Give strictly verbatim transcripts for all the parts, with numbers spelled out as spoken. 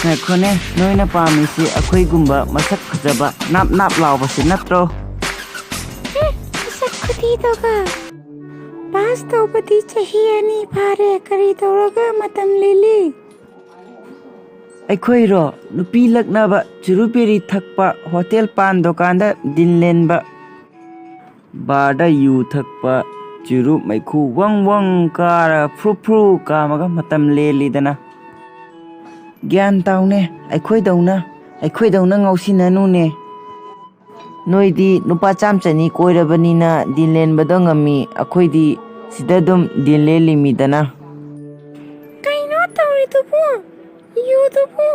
ꯉꯥꯏꯈꯣꯅꯦ, ꯅꯣꯏꯅ ꯄꯥꯝꯃꯤꯁꯤ ꯑꯩꯈꯣꯏꯒꯨꯝꯕ ꯃꯁꯛ ꯐꯖꯕ ꯅꯥꯞ ꯅꯥꯞ ꯂꯥꯎꯕꯁꯤ ꯅꯠꯇ꯭ꯔꯣ? ꯃꯁꯛ ꯈꯨꯊꯤꯗꯨꯒ꯫ ꯄꯥꯁ ꯇꯧꯕꯗꯤ ꯆꯍꯤ ꯑꯅꯤ ꯐꯥꯔꯦ, ꯀꯔꯤ ꯇꯧꯔꯒ ꯃꯇꯝ ꯂꯦꯜꯂꯤ? ꯑꯩꯈꯣꯏꯔꯣ? ꯅꯨꯄꯤ ꯂꯛꯅꯕ, ꯆꯨꯔꯨ ꯕꯤꯔꯤ ꯊꯛꯄ, ꯍꯣꯇꯦꯜ ꯄꯥꯟ ꯗꯨꯀꯥꯟꯗ ꯗꯤꯟ ꯂꯦꯟꯕ, ꯕꯥꯔꯗ ꯌꯨ ꯊꯛꯄ, ꯆꯨꯔꯨꯞ ꯃꯩꯈꯨ ꯋꯪ ꯋꯪ ꯀꯥꯔ ꯐ꯭ꯔꯨ ꯐ꯭ꯔꯨ ꯀꯥꯝꯃꯒ ꯃꯇꯝ ꯂꯦꯜꯂꯤꯗꯅ꯫ ꯒ꯭ꯌꯥꯟ ꯇꯥꯎꯅꯦ, ꯑꯩꯈꯣꯏꯗꯧꯅ, ꯑꯩꯈꯣꯏꯗꯧꯅ ꯉꯥꯎꯁꯤꯟꯅꯅꯨꯅꯦ꯫ ꯅꯣꯏꯗꯤ ꯅꯨꯄꯥ ꯆꯥꯝ ꯆꯅꯤ ꯀꯣꯏꯔꯕꯅꯤꯅ ꯗꯤꯟ ꯂꯦꯟꯕꯗꯣ ꯉꯝꯃꯤ, ꯑꯩꯈꯣꯏꯗꯤ ꯁꯤꯗ ꯑꯗꯨꯝ ꯗꯤꯟ ꯂꯦꯜꯂꯤꯃꯤꯗꯅ꯫ ꯀꯩꯅꯣ ꯇꯧꯔꯤꯗꯨꯕꯨ? ꯌꯨꯗꯨꯕꯨ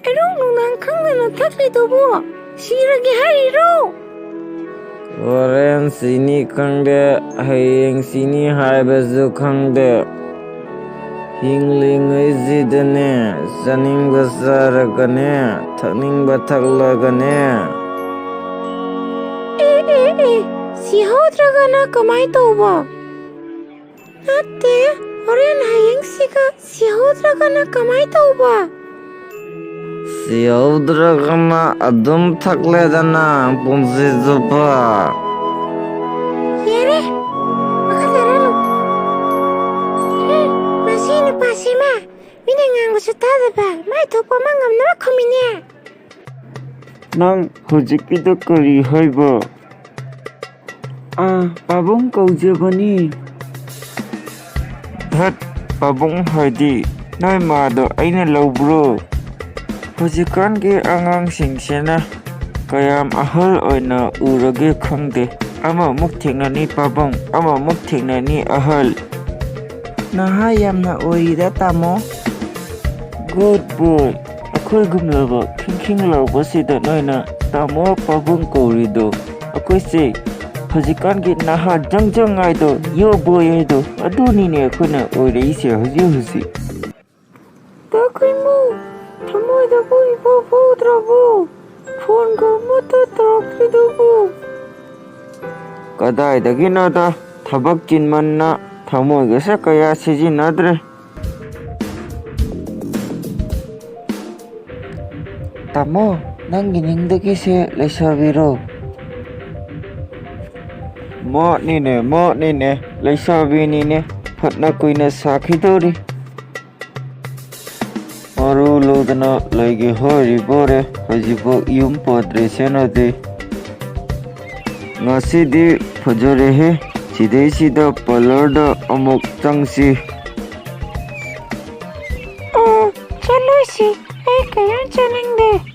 ꯑꯌꯨꯛ ꯅꯨꯡꯗꯥꯡ ꯈꯪꯗꯅ ꯊꯛꯂꯤꯗꯨꯕꯨ ꯁꯤꯔꯒꯦ ꯍꯥꯏꯔꯤꯔꯣ? ꯍꯣꯔꯦꯟ ꯁꯤꯅꯤ ꯈꯪꯗꯦ, ꯍꯌꯦꯡ ꯁꯤꯅꯤ ꯍꯥꯏꯕꯁꯨ ꯈꯪꯗꯦ꯫ ꯍꯤꯡꯂꯤꯉꯩꯁꯤꯗꯅꯦ, ꯆꯥꯅꯤꯡꯕ ꯆꯥꯔꯒꯅꯦ, ꯊꯛꯅꯤꯡꯕ ꯊꯛꯂꯒꯅꯦ꯫ ꯑꯦ, ꯑꯦ, ꯑꯦ, ꯁꯤꯍꯧꯗ꯭ꯔꯒꯅ ꯀꯃꯥꯏ ꯇꯧꯕ? ꯅꯠꯇꯦ, ꯍꯣꯔꯦꯟ ꯍꯌꯦꯡꯁꯤꯒ ꯁꯤꯍꯧꯗ꯭ꯔꯒꯅ ꯀꯃꯥꯏ ꯇꯧꯕ? ꯁꯤꯍꯧꯗ꯭ꯔꯒꯅ ꯑꯗꯨꯝ ꯊꯛꯂꯦꯗꯅ ꯄꯨꯟꯁꯤ ꯆꯨꯞꯄ꯫ ꯌꯥꯔꯦ, ꯃꯈꯥ ꯇꯥꯔꯅꯨ꯫ ꯍꯨꯝ, ꯃꯁꯤ ꯅꯨꯄꯥꯁꯤꯃ ꯃꯤꯅ ꯉꯥꯡꯕꯁꯨ ꯇꯥꯗꯕ, ꯃꯥꯏ ꯊꯣꯛꯄ ꯑꯃ ꯉꯝꯅꯕ ꯈꯨꯝꯃꯤꯅꯦ꯫ ꯅꯪ ꯍꯧꯖꯤꯛꯀꯤꯗꯣ ꯀꯔꯤ ꯍꯥꯏꯕ? ꯑꯥ, ꯄꯥꯕꯨꯡ ꯀꯧꯖꯕꯅꯤ꯫ ꯙꯠ, ꯄꯥꯕꯨꯡ ꯍꯥꯏꯗꯤ ꯅꯣꯏ ꯃꯥꯗꯣ ꯑꯩꯅ ꯂꯧꯕ꯭ꯔꯣ? ꯍꯧꯖꯤꯛꯀꯥꯟꯒꯤ ꯑꯉꯥꯡꯁꯤꯡꯁꯤꯅ ꯀꯌꯥꯝ ꯑꯍꯜ ꯑꯣꯏꯅ ꯎꯔꯒꯦ ꯈꯪꯗꯦ꯫ ꯑꯃꯃꯨꯛ ꯊꯦꯡꯅꯅꯤ ꯄꯥꯕꯨꯡ, ꯑꯃꯃꯨꯛ ꯊꯦꯡꯅꯅꯤ ꯑꯍꯜ꯫ ꯅꯍꯥ ꯌꯥꯝꯅ ꯑꯣꯏꯔꯤꯗ, ꯇꯥꯃꯣ꯫ Good boy꯫ ꯑꯩꯈꯣꯏꯒꯨꯝꯂꯕ ꯈꯤꯡ ꯈꯤꯡ ꯂꯥꯎꯕꯁꯤꯗ ꯅꯣꯏꯅ ꯇꯥꯃꯣ ꯄꯥꯕꯨꯡ ꯀꯧꯔꯤꯗꯣ꯫ ꯑꯩꯈꯣꯏꯁꯦ ꯍꯧꯖꯤꯛꯀꯥꯟꯒꯤ ꯅꯍꯥ ꯖꯪ ꯖꯪ ꯍꯥꯏꯗꯣ, yo boy ꯍꯥꯏꯗꯣ, ꯑꯗꯨꯅꯤꯅꯦ ꯑꯩꯈꯣꯏꯅ ꯑꯣꯏꯔꯛꯏꯁꯦ ꯍꯧꯖꯤꯛ ꯍꯧꯖꯤꯛ꯫ ꯗꯥ ꯈꯨꯏꯃꯨ, ꯊꯃꯣꯏꯗꯕꯨ ꯏꯐꯥꯎ ꯐꯥꯎꯗ꯭ꯔꯕꯣ? ꯐꯣꯟꯒ ꯑꯃꯠꯇ ꯇꯧꯔꯛꯇ꯭ꯔꯤꯗꯨꯕꯨ? ꯀꯗꯥꯏꯗꯒꯤꯅꯣꯗ, ꯊꯕꯛ ꯆꯤꯟꯃꯟꯅ ꯊꯃꯣꯏꯒꯁꯦ ꯀꯌꯥ ꯁꯤꯖꯤꯟꯅꯗ꯭ꯔꯦ꯫ ꯇꯥꯃꯣ, ꯅꯪꯒꯤ ꯅꯤꯡꯗꯒꯤꯁꯦ ꯂꯩꯁꯥꯕꯤꯔꯣ? ꯃꯥꯅꯤꯅꯦ, ꯃꯥꯅꯤꯅꯦ, ꯂꯩꯁꯥꯕꯤꯅꯤꯅꯦ, ꯐꯠꯅ ꯀꯨꯏꯅ ꯁꯥꯈꯤꯗꯧꯔꯤ꯫ ꯃꯔꯨ ꯂꯧꯗꯅ ꯂꯩꯒꯦ ꯍꯥꯏꯔꯤꯕꯣꯔꯦ, ꯍꯧꯖꯤꯛꯐꯥꯎ ꯌꯨꯝ ꯄꯥꯟꯗ꯭ꯔꯤꯁꯤꯅꯗꯤ꯫ ꯉꯁꯤꯗꯤ ꯐꯖꯔꯦꯍꯦ, ꯁꯤꯗꯩꯁꯤꯗ ꯄꯥꯔꯂꯔꯗ ꯑꯃꯨꯛ ꯆꯪꯁꯤ꯫ ꯑꯣ, ꯆꯠꯂꯣꯏꯁꯤ, ꯑꯩ ꯀꯩꯝ ꯆꯥꯅꯤꯡꯗꯦ꯫